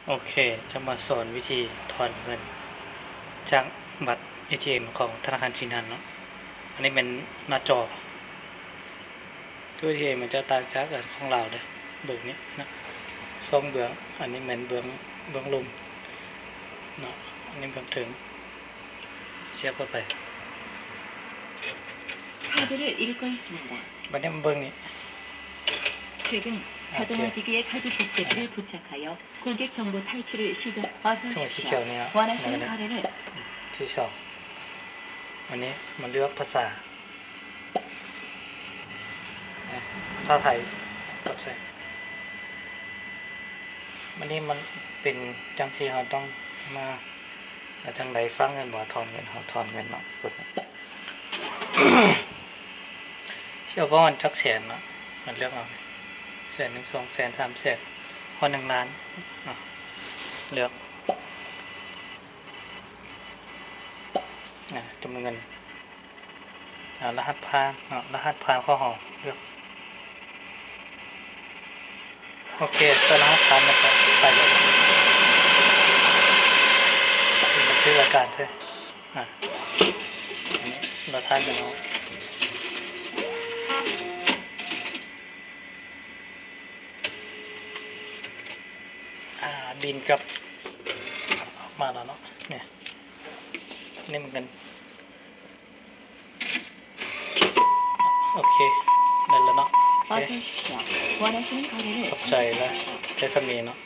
ໂອເຄ ຈະມາສອນວິທີຖອນເງິນຈາກບັດເອທີເອັມຂອງທະນາຄານຈີນຫັ້ນເນາະ. ອັນນີ້ແມ່ນໜ້າຈໍ ໂຕເອທີເອັມມັນຈະຕ່າງຈາກອັນຂອງລາວເດີ້ ເບິ່ງນີ້ນະ ສອງເບື້ອງ ອັນນີ້ແມ່ນເບື້ອງ ເບື້ອງລຸ່ມເນາະ ອັນນີ້ເບື້ອງເທິງ ສຽບເຂົ້າໄປ. 카드를 읽고 있습니다. ບັດນີ້ມາເບິ່ງນີ້ 최근 ອາ 자동화 기기의 카드 복제를 부착하여 고객 정보 탈취를 시도. ເຄື່ອງສີຂຽວນີ້ເນາະ 원하시는 카드를 ທີສອງ ອັນນີ້ມາເລືອກພາສາ ພາສາໄທ ກົດໃສ່. ບັດນີ້ມັນເປັນຈັ່ງຊີ້ ເຮົາຕ້ອງມາ ແລ້ວຈັ່ງໃດຝາກເງິນບໍ່ ຖອນເງິນ ເຮົາຖອນເງິນເນາະ ກົດ ຊິເອົາປະມານຈັກແສນເນາະ ເລືອກເອົາ ແສນໜຶ່ງ ສອງແສນ ສາມແສນ ຮອດໜຶ່ງລ້ານເນາະ ເລືອກ ອາ ຈຳນວນເງິນ ອາ ລະຫັດຜ່ານເນາະ ລະຫັດຜ່ານຂອງເຮົາ ເລືອກ ໂອເຄ ໃສ່ລະຫັດຜ່ານແລ້ວກໍໄປເລີຍ ບັນທຶກລາຍການໃສ່ ອາ ອັນນີ້ລະຖານເງິນເຮົາ ອາ ບິນກັບ ອອກມາແລ້ວເນາະ ນີ້ ນີ້ມັນກັນ ໂອເຄ ໄດ້ແລ້ວເນາະ ໂອເຄ ຂອບໃຈຫຼາຍ ໄດ້ສ່ຳນີ້ເນາະ.